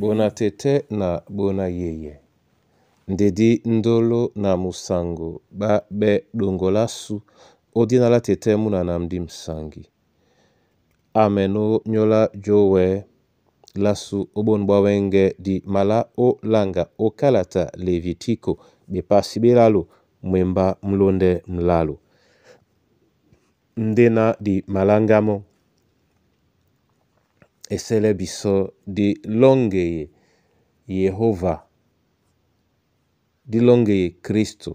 Bona tɛ́tɛ́ na bona yeyɛ, nde dí ndolo na musango ɓá ɓɛ́ ɗoŋgo lásu ó dina lá tɛ́tɛ́ mú na na ndí msangi. Amen ó nyóla jówɛ lásu ó bôn bwa wɛ́ŋgɛ̄ di malá ó lâŋga ó kálata Levitiko bepasi ɓé lalo mwemba múlóndɛ́ mulálo. Ndé ná di maláŋgá mɔ́, e sɛ́lɛ́ bisɔ́ dí lɔ́ŋgeye Yehóva, dí lɔ́ŋgeye Kristo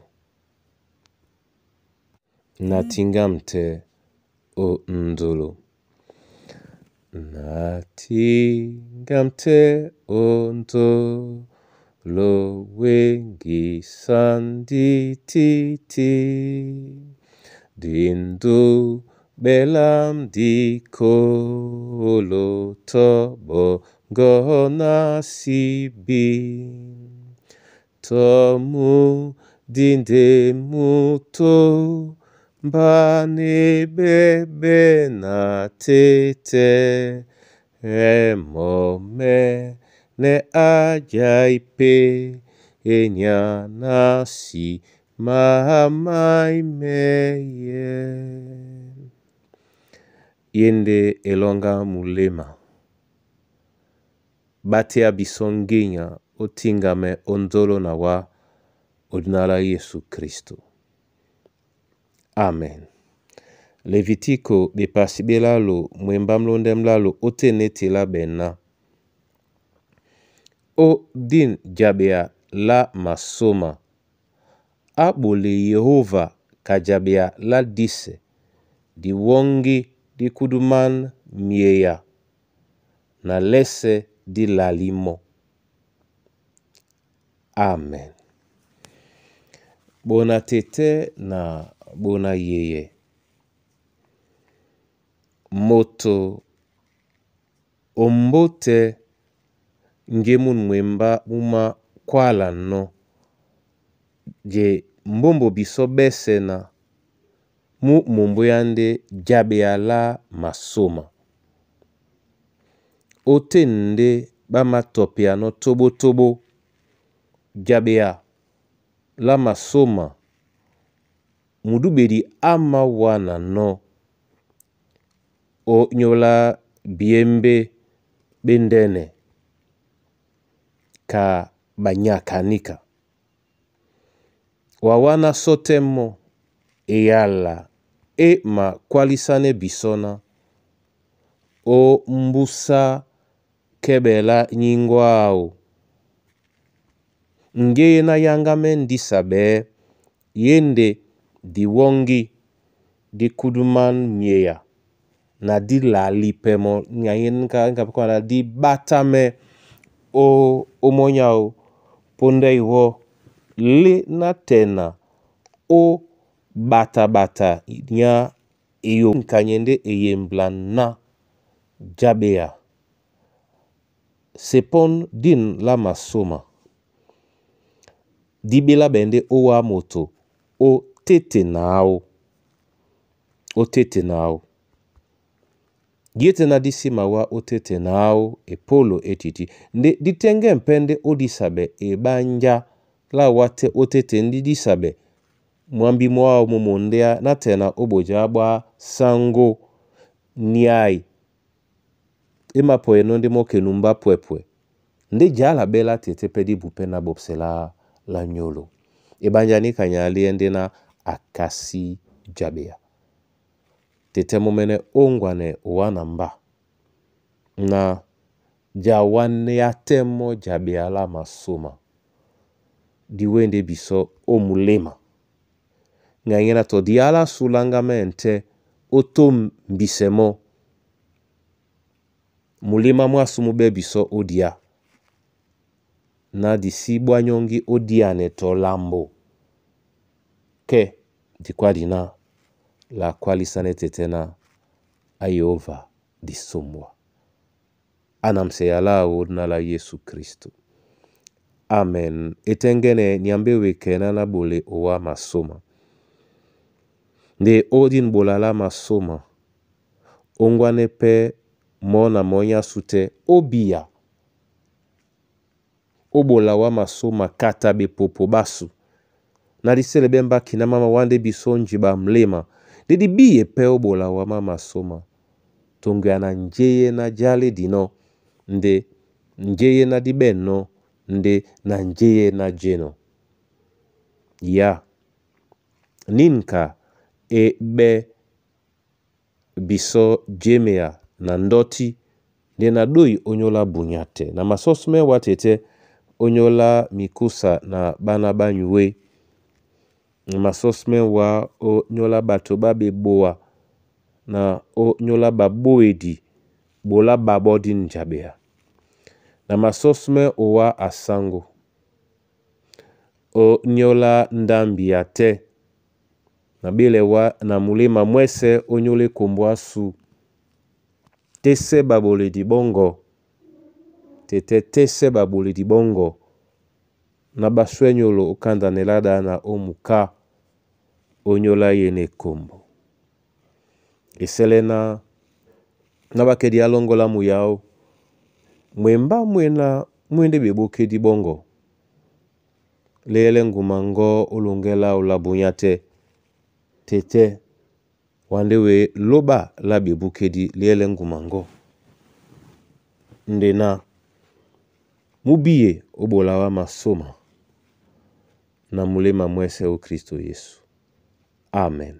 na tíŋgam tɛ́ ó ndolo. Na tíŋgam tɛ́ ó ndolo weŋgisan ndi títí. Di ndúɓɛ́ lám di kolo tɔ́ ɓɔŋgɔ ná síbí. Tɔ́ mú di ndé mutó mba na ɓɛ́ɓɛ́ na tɛ́tɛ́ ɛ́ mɔmɛ́nɛ́ á jái pé ényá ná sima máímɛ́yɛ́. Ye ndé elɔŋgá muléma, ɓá téá bisɔ́ ŋgénya ó tíŋgamɛ́ ó ndolo na wá ó dina lá Yésu Kristo. Amen. Levitiko ɓepasi ɓé lálo mwembá múlóndɛ́ múlálo ótên e telá ɓɛɛ ná: Ó dín jaɓea lá masóma, á ɓole Yehóva ka jaɓea lá dísɛ diwɔ́ŋgí dí kudumán mieya na lɛ́sɛ̄ dí lalí mɔ́. Amen. Ɓona tɛ́tɛ́ na ɓona yeyɛ, moto o mbótɛ́ ŋgé mún mwembá mú mākwálanɔ́ je mbómbo bisɔ́ ɓɛ́sɛ̄ na mú mumbwéá ndé jaɓea lá masóma. Ótên ndé ɓá mátɔpeanɔ́ tóɓótóɓó, jaɓea lá masóma mudúɓedi á māwánanɔ́ ó nyóla biyémbé ɓé ndɛ́nɛ ka ɓanyaka níka. Wa wáná sɔ́ tɛ́ mɔ́ eyala é makwálísánɛ́ bisɔ́ ná ó mbúsá kɛ́ ɓɛɛ lá nyíŋgó áō ŋgéghé ná yáŋgámɛ́ ndísabɛɛ́ ye ndé diwɔ́ŋgí dí kudumán mieya na dí lalipɛ mɔ́ dí ɓátámɛ́ ó ómɔ́ nyáō póndɛ́ iwɔ́ lé nátɛna ó ɓataɓata nyá eyo kanyɛ ndé e yembla ná jaɓea sepón dîn lá masóma dí ɓélá ɓɛɛ ndé ó wá moto ó tétena áō, ó tétena áō. Yé tɛ́ ná dí sí mawá ó tétena áō epólo é tití. Ndé dí tɛ́ŋgɛ́ pɛ́ ndé ó dísabɛ eɓánjá lá wá tɛ́ ó téten ndé dísabɛ mwámbi mwáō mú mondéá nátɛna ó ɓojá ɓwá sáŋgó niai é māpɔyɛnɔ́ ndé mɔ́ kɛ numbá pwɛpwɛ. Ndé jǎla ɓɛ́ lá tɛ́tɛ́ pɛ́ dí bupɛ́ na ɓɔpsɛ lá lá nyólo. Eɓánjá níka nyɛ a léɛ́ ndé ná a kasí jaɓea. Tɛ́tɛ́ mɔ́mɛ́nɛ́ ó ŋgwanɛ o wá na mbá na ja wánéá tɛ́ mɔ́ jaɓea lá masóma dí wé ndé bisɔ́ ó muléma. Ŋganyɛ́ na tɔ diá lásu láŋgámɛ́ ǹtɛ́ ó tôm mbisɛ mɔ́, muléma mwásū mú ɓɛ́ bisɔ́ ó diá ná di sí ɓwá nyɔ́ŋgí ó díanɛ tɔ lambo kɛ́ dikwádi ná la kwálísánɛ́ tɛ́tɛ́ ná á Yehóva disómbwa. Á na mseya láō ó dina lá Yésu Kristo. Amen. E tɛ́ŋgɛ́nɛ Nyambé wekɛ ná ná ɓole o wá masóma. Ndé ó dín ɓola lá masóma, ó ŋgwánɛ́ pɛ́ mɔ́ na mɔ́ nyásū tɛ́ ó biya. Obola wa masoma kata bepopo basu. Na disele bemba kina mama wande biso njiba mlema. Ndedi biye pe obola wa mama soma. Tongwe na njeye na jale dino. Nde njeye na dibeno. Nde na njeye na jeno. Ya. Ninka e be biso jemea na ndoti nde na doi onyola bunyate. Na masosme watete onyola mikusa na bana banyuwe. Na masosme wa onyola bato babeboa na onyola baboedi bola babodi njabea. Na masosme owa asango onyola ndambi ya te. Na belewa na mulema mwese onyole kombwasu. Tese baboledi bongo. Tete tese baboledi bongo. Na baswenyolo okanda nelada na omuka onyola yene kombo. Eselena na bakedi alongola muyao. Mwemba mwena mwende bebokedi bongo. Lele ngumango olongela olabunyate. Tete wandewe loba la bebukedi lele ngumango. Ndena mubiye obolawa masoma na mulema mwese o Kristo Yesu. Amen.